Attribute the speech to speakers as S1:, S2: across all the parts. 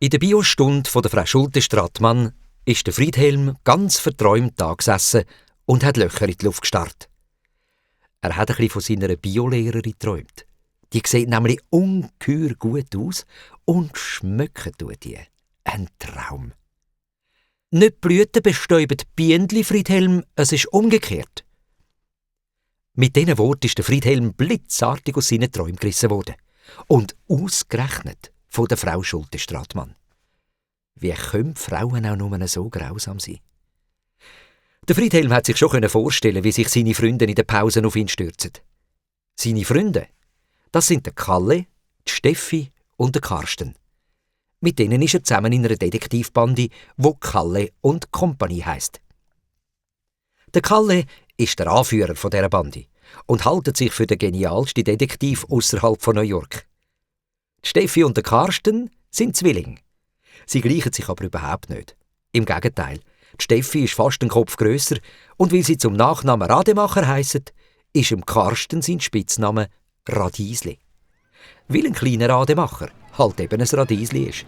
S1: In der Biostunde von der Frau Schulte-Stratmann ist der Friedhelm ganz verträumt da gesessen und hat Löcher in die Luft gestarrt. Er hat ein bisschen von seiner Biolehrerin geträumt. Die sieht nämlich ungeheuer gut aus und schmecken tut die. Ein Traum. Nicht die Blüten bestäuben die Bienen, Friedhelm, es ist umgekehrt. Mit diesen Worten ist der Friedhelm blitzartig aus seinen Träumen gerissen worden. Und ausgerechnet von der Frau Schulte-Stratmann. Wie können Frauen auch nur so grausam sein? Der Friedhelm hat sich schon vorstellen, wie sich seine Freunde in den Pausen auf ihn stürzen. Seine Freunde, das sind der Kalle, die Steffi und der Karsten. Mit denen ist er zusammen in einer Detektivbande, wo Kalle und Company heisst. Der Kalle ist der Anführer von dieser Bande und hält sich für den genialsten Detektiv außerhalb von New York. Die Steffi und der Karsten sind Zwillinge. Sie gleichen sich aber überhaupt nicht. Im Gegenteil, die Steffi ist fast einen Kopf grösser und weil sie zum Nachnamen Rademacher heisst, ist dem Karsten sein Spitzname Radiesli. Weil ein kleiner Rademacher halt eben ein Radiesli ist.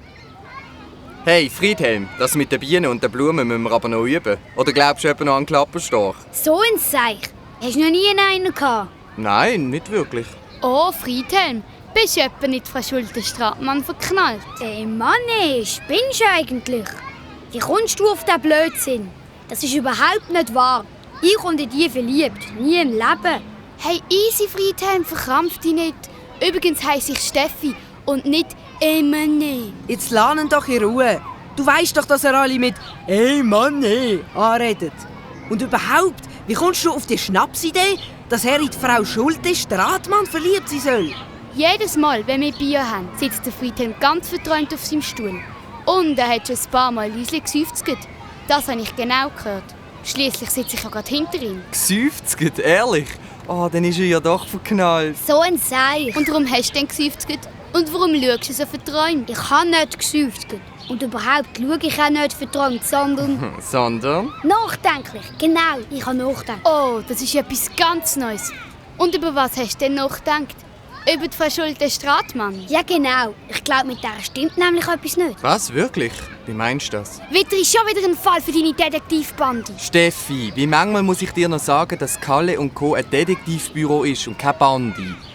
S2: Hey, Friedhelm, das mit den Bienen und den Blumen müssen wir aber noch üben. Oder glaubst du etwa noch an Klapperstorch?
S3: So ein Seich. Hast du noch nie einen gehabt?
S2: Nein, nicht wirklich.
S4: Oh, Friedhelm, bist du etwa nicht Frau Schulte-Stratmann verknallt?
S3: Mann, spinnst du eigentlich? Wie kommst du auf diesen Blödsinn? Das ist überhaupt nicht wahr. Ich und in dich verliebt. Nie im Leben.
S4: Hey, easy, Friedhelm, verkrampf dich nicht. Übrigens heisse ich Steffi und nicht Mann.
S5: Jetzt lass ihn doch in Ruhe. Du weißt doch, dass er alle mit «Ey Mann» anredet. Und überhaupt, wie kommst du auf die Schnapsidee, dass er in die Frau Schulte-Stratmann verliebt sein soll?
S4: Jedes Mal, wenn wir Bier haben, sitzt der Friedhelm ganz verträumt auf seinem Stuhl. Und er hat schon ein paar Mal leise geseufzt. Das habe ich genau gehört. Schliesslich sitze ich ja gerade hinter ihm.
S2: Geseufzt, ehrlich? Oh, dann ist er ja doch verknallt.
S3: So ein Seich.
S4: Und warum hast du denn geseufzt? Und warum schaust du so verträumt?
S3: Ich habe nicht gesäuft. Und überhaupt schaue ich auch nicht verträumt, sondern...
S2: Sondern?
S3: Nachdenklich. Genau, ich habe nachgedacht.
S4: Oh, das ist etwas ganz Neues. Und über was hast du denn nachgedacht? Über die Frau Schulte-Stratmann?
S3: Ja, genau. Ich glaube, mit der stimmt nämlich etwas nicht.
S2: Was, wirklich? Wie meinst du das?
S4: Wieder ist schon wieder ein Fall für deine Detektivbande.
S2: Steffi, wie manchmal muss ich dir noch sagen, dass Kalle und Co. ein Detektivbüro ist und keine Bande?